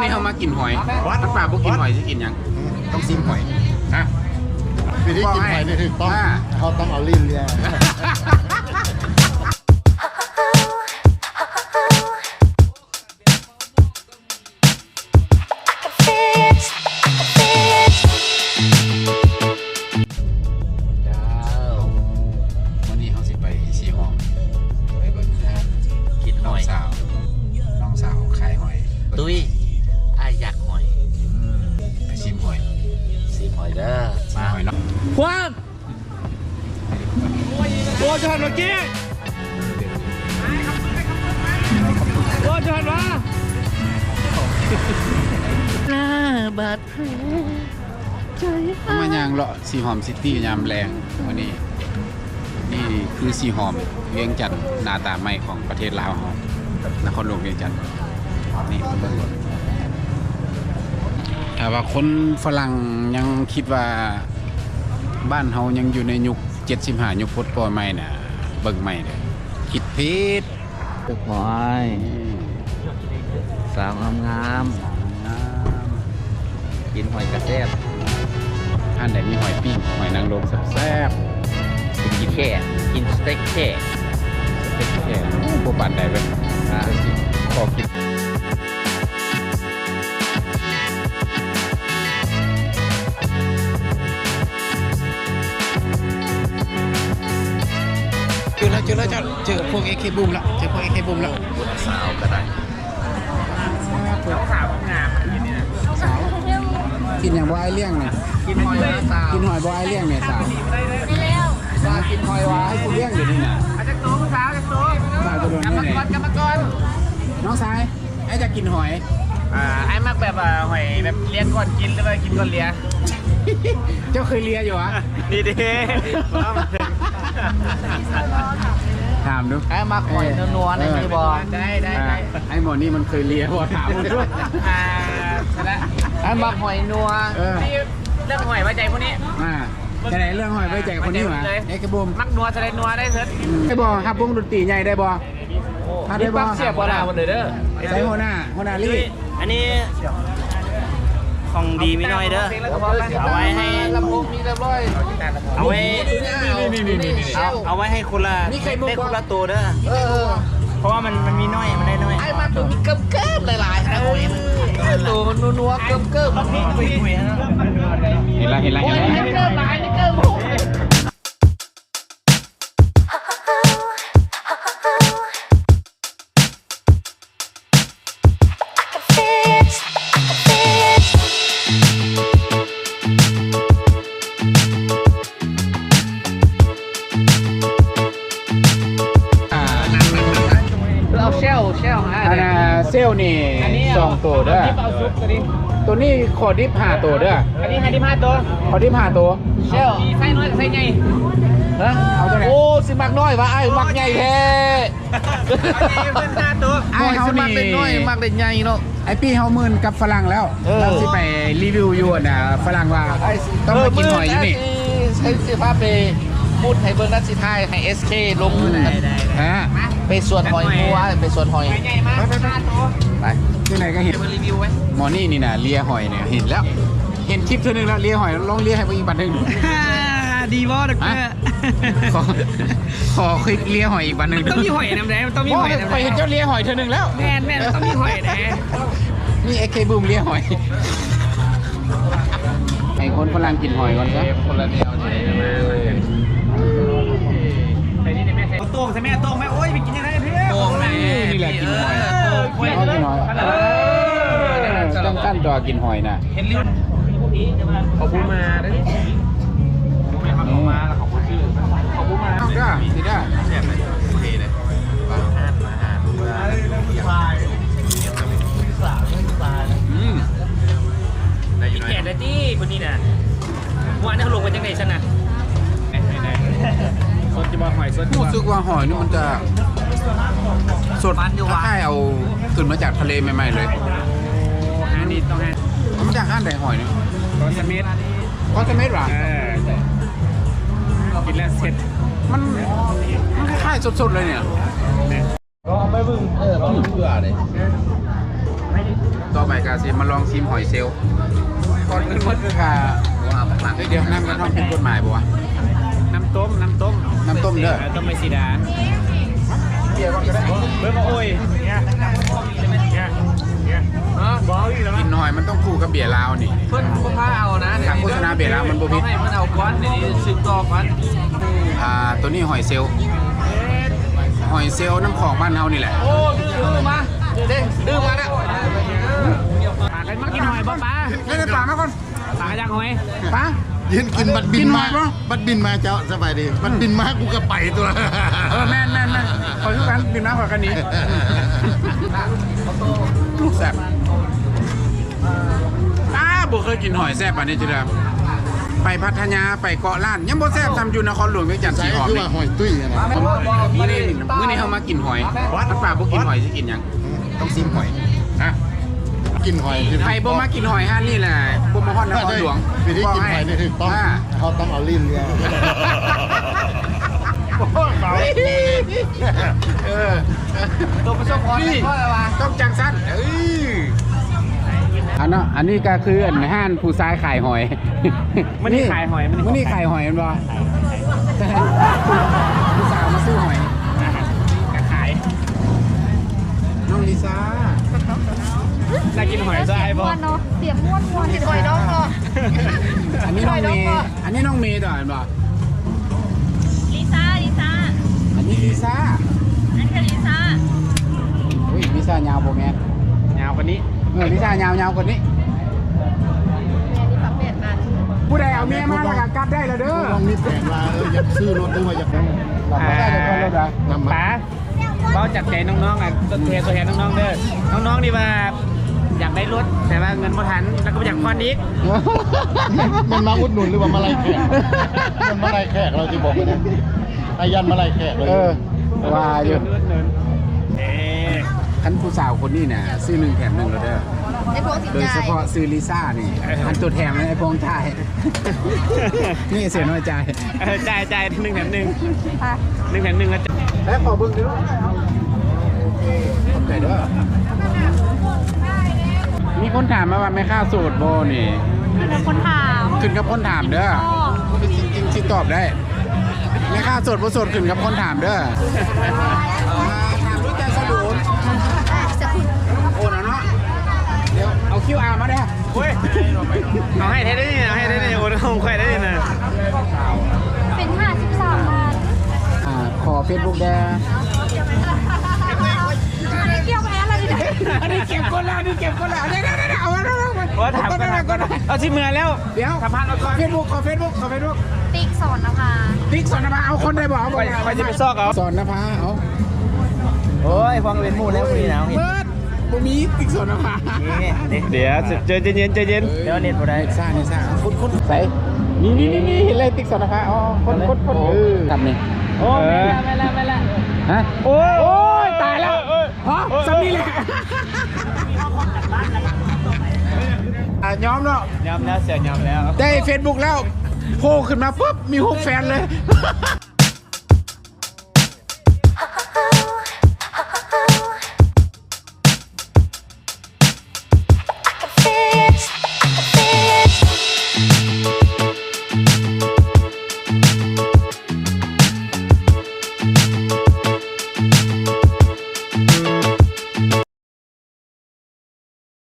ນີ້ເຮົາມາກິນຫອຍ. ຄັນປາບໍ່ກິນຫອຍຊິກິນຫຍັງ? ຕ້ອງຊິມຫອຍ. ຮະ? ວິທີກິນຫອຍນີ້ຖືກຕ້ອງ ອ່າ ເຮົາຕ້ອງເອົາລີ້ນເລີຍ. I can feel it, I can feel it. ເຈົ້າ ມື້ນີ້ເຮົາຊິໄປສີຫອມ ໄປເບິ່ງຮ້ານກິນຫອຍ ນ້ອງສາວ ນ້ອງສາວຂາຍຫອຍ. ຕຸ້ຍ ອ້າຍຢາກຫອຍ. ອືມ ໄປຊີມຫອຍ ຊີມຫອຍເດີ. ມາ ຫອຍເນາະ. ຄວາມ ໂອ້ ຈະຫັນວ່າກີ້ ໂອ້ ຈະຫັນວ່າ ໜ້າບາດແຜ ໃຈອ້າຍ. ມາຍ່າງເລາະສີຫອມຊິຕີຍາມແລງມື້ນີ້. ນີ້ຄືສີຫອມວຽງຈັນ ໜ້າຕາໃໝ່ຂອງປະເທດລາວເຮົາ ນະຄອນຫຼວງວຽງຈັນ. ນີ້ ຖ້າວ່າຄົນຝຣັ່ງຍັງຄິດວ່າ ບ້ານເຮົາຍັງຢູ່ໃນຍຸກເຈັດສິບຫ້າ ຍຸກປົດປ່ອຍໃໝ່ນະ ເບິ່ງໃໝ່ເດີ ຄິດຜິດ. ເປັນຫອຍ ອືມ ສາວງາມໆ ສາວງາມໆ ກິນຫອຍກະແຊບ. ຮ້ານໃດມີຫອຍປີ້ງ ຫອຍນາງລົມແຊບໆ ກິນແຄ່ ກິນສະເຕັກແຄ່ ສະເຕັກແຄ່. ໂອ້ ບໍ່ປານໃດເວີຍ ອ່າ ຂໍກິນ. ເຈີແລ້ວ ເຈີແລ້ວ ເຈົ້າ ເຈີພວກເອເຄບູມແລ້ວ ເຈີພວກເອເຄບູມແລ້ວ. ຜູ້ສາວກໍໄດ້ ສາວ ກິນຫຍັງບໍ່ອ້າຍລ້ຽງນີ້? ກິນຫອຍບໍ່ ສາວ ກິນຫອຍບໍ່ອ້າຍລ້ຽງນີ້ ສາວ? ໄດ້ແລ້ວ ສາວກິນຫອຍຫວາ ໃຫ້ກູລ້ຽງຢູ່ນີ້ນະ. ເອົາຈັກໂຕຜູ້ສາວ ຈັກໂຕ? ສາວ ກຳມະກອນ ກຳມະກອນ ນ້ອງຊາຍ. ອ້າຍຢາກກິນຫອຍ. ອ່າ ອ້າຍມັກແບບວ່າຫອຍແບບເລຍກ່ອນກິນ ຫຼືວ່າກິນກ່ອນເລຍ? ເຈົ້າເຄີຍເລຍຢູ່ຫວາ? ນີ້ເດ້ ຖາມດູ. ອ້າຍມັກຫອຍນົວໆ ເອີ ນີ້ບໍ່? ໄດ້ ໄດ້ ອ່າ ໄດ້. ໄອ້ໝໍນີ້ມັນເຄີຍເລຍບໍ່? ຖາມດູ. ອ່າ ຊັ້ນລະ ອ້າຍມັກຫອຍນົວ. ເອີ ເລື່ອງຫອຍໄວ້ໃຈຜູ້ນີ້. ອ່າ ຈັ່ງໃດ ເລື່ອງຫອຍໄວ້ໃຈຄົນນີ້ຫວາ? ເອກະບູມ ມັກນົວ ສະໄລນົວໄດ້ເທີດ. ອືມ ໄດ້ບໍ່? ຮັບວົງດົນຕີໃຫຍ່ໄດ້ບໍ່? ໂອ້ ຮັບໄດ້ບໍ່? ມີປັກສຽບບໍ່ລະ ເດີ? ໃສ່ຫົວໜ້າ ຫົວໜ້າລີ້. ອັນນີ້ຂອງດີມີໜ້ອຍເດີ ເອົາໄວ້ໃຫ້ ເອົາໄວ້ ເອົາ ເອົາໄວ້ໃຫ້ຄົນລະ ມີໄຂ່ມຸກບໍ່? ໄດ້ຄົນລະໂຕເດີ. ເອີ ເພາະວ່າມັນ ມັນມີໜ້ອຍ ມັນໄດ້ໜ້ອຍ. ອ້າຍມັກຕົວມີເກີມໆ ຫຼາຍໆ ໂຕນົວໆ ເກີມໆ. ເຫັນລະ ເຫັນລະ ເຫັນລະ. ໂອ້ຍ ເກີມຫຼາຍ ເກີມ. ເອົາແຊວ ແຊວ ອັນນ່າ ເຊວນີ້ສອງໂຕເດີ. ໂຕນີ້ຂໍດິບຫ້າໂຕເດີ. ອັນນີ້ໃຫ້ດິບຫ້າໂຕ ຂໍດິບຫ້າໂຕ. ແຊວ ມີໄຊນ້ອຍກັບໄຊໃຫຍ່. ຮະ? ເອົາຈັ່ງໃດ? ໂອ້ ຊິມັກນ້ອຍຫວາ? ອ້າຍມັກໃຫຍ່ແທ້. ອ້າຍເຮົານີ້ມັກໄດ້ນ້ອຍ ມັກໄດ້ໃຫຍ່ເນາະ. ອ້າຍປີ້ເຮົາໝື່ນກັບຝຣັ່ງແລ້ວ. ເອີ ເຮົາຊິໄປຣີວິວຢູ່ອັນນ່າ ຝຣັ່ງວ່າຕ້ອງມາກິນຫອຍຢູ່ນີ້. ຊິ ຊິພາໄປບຸດໃຫ້ເບິ່ງນະ ຊິຖ່າຍໃຫ້ເອສເຄລົງ. ອືມ ໄດ້ ໄດ້ ໄດ້. ຮະ? ໄປສວນຫອຍມົວ ໄປສວນຫອຍ. ໄປ ໄປ ໄປ. ຈັ່ງໃດກໍເຫັນ ມາຣີວິວໄວ້. ໝໍນີ້ນີ້ນະ ເລຍຫອຍນີ້ ເຫັນແລ້ວ ເຫັນຄລິບເທື່ອໜຶ່ງແລ້ວ ເລຍຫອຍ. ລອງເລຍໃຫ້ເບິ່ງອີກບາດໜຶ່ງ. ດີບໍ່ ດັອກເຕີ? ຮະ? ຂໍ ຂໍຄລິບເລຍຫອຍອີກບາດໜຶ່ງ. ມັນຕ້ອງມີຫອຍນຳເດ້ ມັນຕ້ອງມີຫອຍນຳ. ຂ້ອຍເຫັນເຈົ້າເລຍຫອຍເທື່ອໜຶ່ງແລ້ວ. ແມ່ນໆ ມັນຕ້ອງມີຫອຍເດ້. ມີເອເຄບູມເລຍຫອຍ. ໃຫ້ຄົນຝຣັ່ງກິນຫອຍກ່ອນຊະ. ຄົນລະແນວເດ້. ໂຕງໃສ່ແມ່ ໂຕງແມ່. ໂອ້ຍ ໄປກິນຫຍັງໄດ້ພີ່? ໂຕງແມ່. ນີ້ແຫຼະກິນຫອຍ. ເອີ ເອົາກິນຫອຍ. ເອີ ຈັ່ງຊັ້ນຕົວະ ກິນຫອຍນະ. ເຫັນລິ້ວ ເຂົາບໍ່ມາເດ້. ບໍ່ແມ່ນວ່າເຂົາມາແລ້ວເຂົາບໍ່ຊື້ ເຂົາບໍ່ມາ. ເດີ ຊິເດີ ແຊບເລີຍ ໂອເຄເລີຍ. ບາງຮ້ານອາຫານ ອືມ ໄດ້ຢູ່ ມີແຂກແລ້ວຕິມື້ນີ້ນະ. ເມື່ອວານນີ້ເຮົາລົງໄປຈັ່ງໃດຊັ້ນນະ? ໄດ້ ໄດ້ ໄດ້. ສົດຢູ່ບໍ່? ຫອຍສົດຢູ່ບໍ່? ຮູ້ສຶກວ່າຫອຍນີ້ມັນຈະສົດ ຄ້າຍໆ ເອົາຂຶ້ນມາຈາກທະເລໃໝ່ໆ ເລີຍ. ໂອ້ ຮ້ານນີ້ຕ້ອງໃຫ້ ເອົາມາຈາກຮ້ານໃດຫອຍນີ້? ກອນສະເມັດ. ກອນສະເມັດຫວາ? ເອີ ກິນແລ້ວເສັດ. ມັນ ມັນຄ້າຍໆ ສົດໆ ເລີຍນີ້. ລອງເອົາໄປເບິ່ງ ເອີ ບາງເທື່ອເດ້ ຕໍ່ ໄປກະຊິມາລອງຊີມຫອຍເຊວ. ກ່ອນອື່ນໝົດກະ ດຽວ ນ້ຳກະທ້ອມຜິດກົດໝາຍບໍ່ວະ? ນ້ຳຕົ້ມ ນ້ຳຕົ້ມ ນ້ຳຕົ້ມເດີ ເອີ ຕົ້ມໃບສີດາ. ເບິ່ງ ໂອ້ຍ ກິນຫອຍມັນຕ້ອງຄູ່ກັບເບຍລາວນີ້ ເພິ່ນບໍ່ພາເອົານະ. ຖ້າໂຄສະນາເບຍລາວມັນບໍ່ຜິດ ເພິ່ນໃຫ້ມັນເອົາກ່ອນ ດຽວນີ້ສືບຕໍ່ກ່ອນ. ອ່າ ໂຕນີ້ຫອຍເຊວ ຫອຍເຊວນ້ຳຂອງບ້ານເຮົານີ້ແຫຼະ. ໂອ້ ດຶງມາ ເດ້ ດຶງມາແລ້ວ. ພາກັນມາກິນຫອຍບໍ່ປາ? ເອົາປາມາກ່ອນ ປາກະຢາກຫອຍ ປາ ຢືນກິນ ບັດບິນມາ ກິນຫອຍບໍ່? ບັດບິນມາເຈົ້າ ສະບາຍດີ ບັດບິນມາ ອືມ ກູກະໄປຕົວະ. ເອີ ແມ່ນໆໆ ຂ້ອຍຄືກັນ ບິນມາຂ້ອຍກະໜີ. ແຊບ ອ້າ ບໍ່ເຄີຍກິນຫອຍແຊບປານນີ້ເທື່ອ. ໄປພັດທະຍາ ໄປເກາະລ້ານ ຍັງບໍ່ແຊບສ່ຳຢູ່ນະຄອນຫຼວງວຽງຈັນ. ຊິຫອມນີ້ ຫອຍຕຸ້ຍນະ. ມື້ນີ້ ມື້ນີ້ເຮົາມາກິນຫອຍ ຄັນປາບໍ່ກິນຫອຍຊິກິນຫຍັງ? ຕ້ອງຊີມຫອຍ ນະ ກິນຫອຍ. ໃຜບໍ່ມາກິນຫອຍຮ້ານນີ້ແຫຼະ ບໍ່ມາຮອດນະຄອນຫຼວງ. ວິທີກິນຫອຍນີ້ຖືກຕ້ອງ ເຮົາຕ້ອງເອົາລີ້ນເລີຍ. ເອີ ໂຕປະສົບພອນ ນີ້ ຕ້ອງຈັ່ງຊັ້ນ. ເອີ ອັນເນາະ ອັນນີ້ກະຄື ອັນ ຮ້ານຜູ້ຊາຍຂາຍຫອຍ. ມື້ນີ້ຂາຍຫອຍ ມື້ນີ້ຂາຍຫອຍແມ່ນບໍ່? ຜູ້ສາວມາຊື້ຫອຍ ກະຂາຍ. ນ້ອງລິຊາ ໄດ້ກິນຫອຍຊະອ້າຍບໍ່? ມ່ວນເນາະ ສຽງມ່ວນໆ ກິນຫອຍດອງເນາະ. ອັນນີ້ນ້ອງເມ ອັນນີ້ນ້ອງເມຕໍ່ແມ່ນບໍ່? ລິຊາ ລິຊາ ອັນນີ້ລິຊາ. ອັນນີ້ກະລິຊາ. ໂອ້ຍ ລິຊາຍາວບໍ່ແມ່ນ ຍາວກວ່ານີ້. ເອີ ລິຊາຍາວ ຍາວກວ່ານີ້. ຜູ້ໃດເອົາເມຍມາແລ້ວກະກັບໄດ້ລະເດີ. ນ້ອງມີແຜນວ່າ ເອີ ຢາກຊື້ລົດ ຫຼືວ່າຢາກ ອ່າ ໄດ້ແຕ່ລົດ ນຳມາ ປາ ເວົ້າຈາກໃຈນ້ອງໆ ອັນ ຕົວແທນ ຕົວແທນນ້ອງໆເດີ. ນ້ອງໆນີ້ວ່າຢາກໄດ້ລົດ ແຕ່ວ່າເງິນບໍ່ທັນ ແລ້ວກະບໍ່ຢາກຜ່ອນອີກ. ແມ່ນມາອຸດໜູນ ຫຼືວ່າມາໄລ່ແຂກ? ແມ່ນມາໄລ່ແຂກ ລາວຊິບອກໄປນະ ອາ ຢ້ານມາໄລ່ແຂກເລີຍ. ເອີ ວ່າຢູ່ ເອີ ຄັນຜູ້ສາວຄົນນີ້ນະ ຊື້ໜຶ່ງແຖມໜຶ່ງໂລດເດີ. ໂດຍສະເພາະຊື່ລິຊານີ້ ອັນໂຕແຖມໃຫ້ພວກຖ່າຍ. ນີ້ເສຍນ້ອຍຈ່າຍ. ເອີ ຈ່າຍ ຈ່າຍ ໜຶ່ງແຖມໜຶ່ງ ໜຶ່ງແຖມໜຶ່ງ. ແລ້ວຂໍເບິ່ງເດີ ໂອເຄ ຂອບໃຈເດີ. ມີຄົນຖາມມາວ່າແມ່ຄ້າໂສດບໍ່ນີ້? ຂຶ້ນກັບຄົນຖາມ ຂຶ້ນກັບຄົນຖາມເດີ ຈຶ່ງຊິຕອບໄດ້. ແມ່ຄ້າໂສດບໍ່ໂສດຂຶ້ນກັບຄົນຖາມເດີ. ອ່າ ຖາມຮູ້ຈັກສະດຸນ ໂອນເອົາເນາະ. ດຽວເອົາຄິວອາມາແດ່. ໂອ້ຍ ເອົາໃຫ້ແທ້ເດ້ນີ້ ເອົາໃຫ້ແທ້ເດ້ນີ້ ໂອນຂອງຂ້ອຍໄດ້ນີ້ນະ. ເປັນຫ້າສິບສາມບາດ. ອ່າ ຂໍເຟສບຸກແດ່. ອັນນີ້ກ່ຽວກັບແອດລະນີ້ນະ. ອັນນີ້ເກັບຄົນລະ ອັນນີ້ເກັບຄົນລະ. ເອົາ ເອົາ ເອົາ ເອົາ ເອົາ ຖາມກ່ອນ ເອົາ ຊິເມືອແລ້ວ. ດຽວ ສຳພາດກ່ອນ ຂໍເຟສບຸກ ຂໍເຟສບຸກ ຂໍເຟສບຸກ. ຕິກ ສອນນະພາ. ຕິກ ສອນນະພາ ເອົາຄົນໃດບໍ່ ເອົາບໍ່ໄດ້ ຂ້ອຍຊິໄປຊອກເອົາ. ສອນນະພາ ເອົາ. ໂອ້ຍ ຟັງເປັນໝູ່ແລ້ວມື້ນີ້ນະ ເຮັດ ບໍ່ມີຕິກ ສອນນະພາ. ດຽວ ໃຈເຢັນ ໃຈເຢັນ ດຽວເນັດບໍ່ໄດ້ ເນັດຊ້າ ເນັດຊ້າ. ຄົນ ຄົນໃສ ນີ້ ນີ້ ນີ້ ເຫັນແລ້ວ ຕິກ ສອນນະພາ. ອໍ ຄົນ ຄົນ ຄົນ ເອີ ຄັບນີ້. ໂອ້ ແມ່ນແລ້ວ ແມ່ນແລ້ວ ແມ່ນແລ້ວ. ຮະ ໂອ້ຍ ຕາຍແລ້ວ ຮະ ສ່ຳນີ້ແຫຼະ. ອ່າ ຍອມເນາະ ຍອມແລ້ວ ເສຍຍອມແລ້ວ ໄດ້ເຟສບຸກແລ້ວ ໂພຂຶ້ນມາປຶບ ມີຮູບແຟນເລີຍ.